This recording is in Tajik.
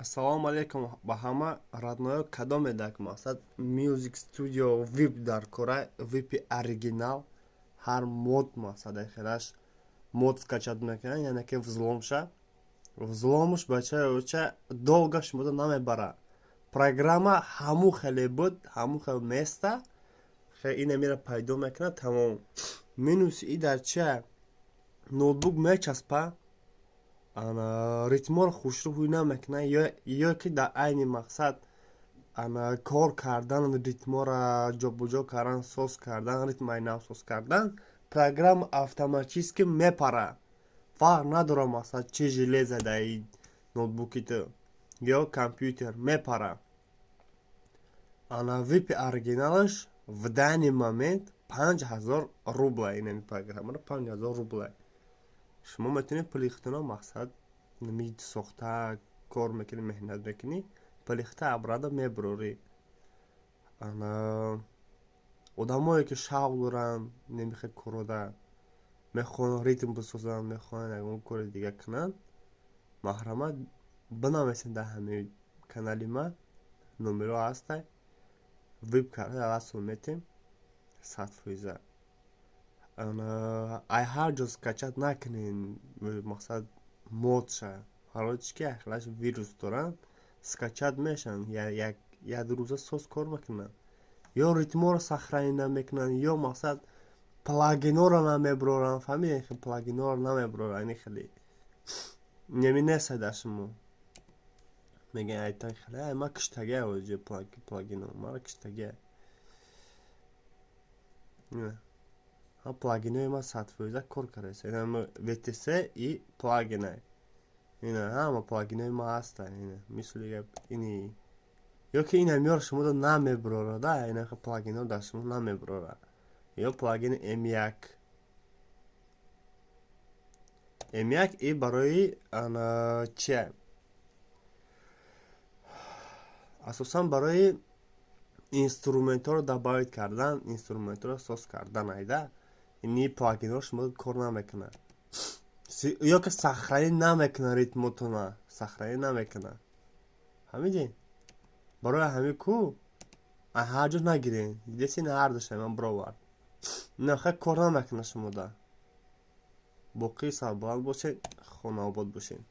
Ассалому алайкум ба ҳама родной ё. Кадоме дак мақсад Music Studio VIP дар кора, VIP оригинал, ҳар мод мақсад хелаш мод скачать мекунад, яъне ки взлом ша, взлом уш бачаоча долго шумода намебара. Программа ҳамун хеле буд, ҳамун хел места, ина мера пайдо мекунад, тамом. Минуси и дар чия? Ноутбук мечаспа, ана ритморо хушрӯ ҳуй намекунад, ё ки дар айни мақсад ана кор кардан, ритморо ҷобуҷо кардан, соз кардан, ритмаи нав соз кардан, программа автоматически мепара. Фарқ надорад мақсад чӣ железа дар ноутбуки ту ё компютер, мепара. Ана VIP оригиналаш в данный момент 5000 рубла. Инами программаро 5000 рубла. Шумо метавонед пули худтона мақсад сохта кор мекунӣ, меҳнат мекунӣ, пули худта обратно мебурорӣ. Ана одамое ки шавқ доранд немихе корода, мехоҳанд ритм бисозанд, мехоҳанд ягон кори дига кунанд, маҳрамат бинависед дар ҳамин канали ма, номеро ҳастай. VIP карда дастон метем 100%. Ай ҳар ҷо скачать накунед мақсад модша, ҳарчи ки ахлаш вирус доранд, скачать мешаванд, як рӯза соз кор мекунанд, ё ритморо сохранить намекунанд, ё мақсад плагинҳоро намебуроранд. Фаҳмидед? Плагинҳоро намебуроранд. Ини хеле неми нестай дар шумо мегӯянд, айтан хеле ай ма киштагия, оҷи плагино мара киштагия. Ҳа, плагинои ма 100% кор кардаст. Инам VTC и плагина. Ина ҳама плагинои ма ҳастанд. Ина мисли гап ини ё ки ина миёр шуморо намебурорад, ина плагино дар шумо намебурорад. Ё плагини M1. M1 и барои ана чия? Асосан барои инструментҳоро добавить кардан, инструментҳоро соз кардан айда. Ини плагинҳо шумо кор намекунад. Ё ки сохранить намекунад ритмотона, сохранить намекунад. Фаҳмидед? Барои ҳамин ку ҳар ҷо нагирен. Дидеси, ина ҳар душа ман бировард. Ина хел кор намекунад шумода. Боқӣ сарбаланд бошед, хонаобод бошед.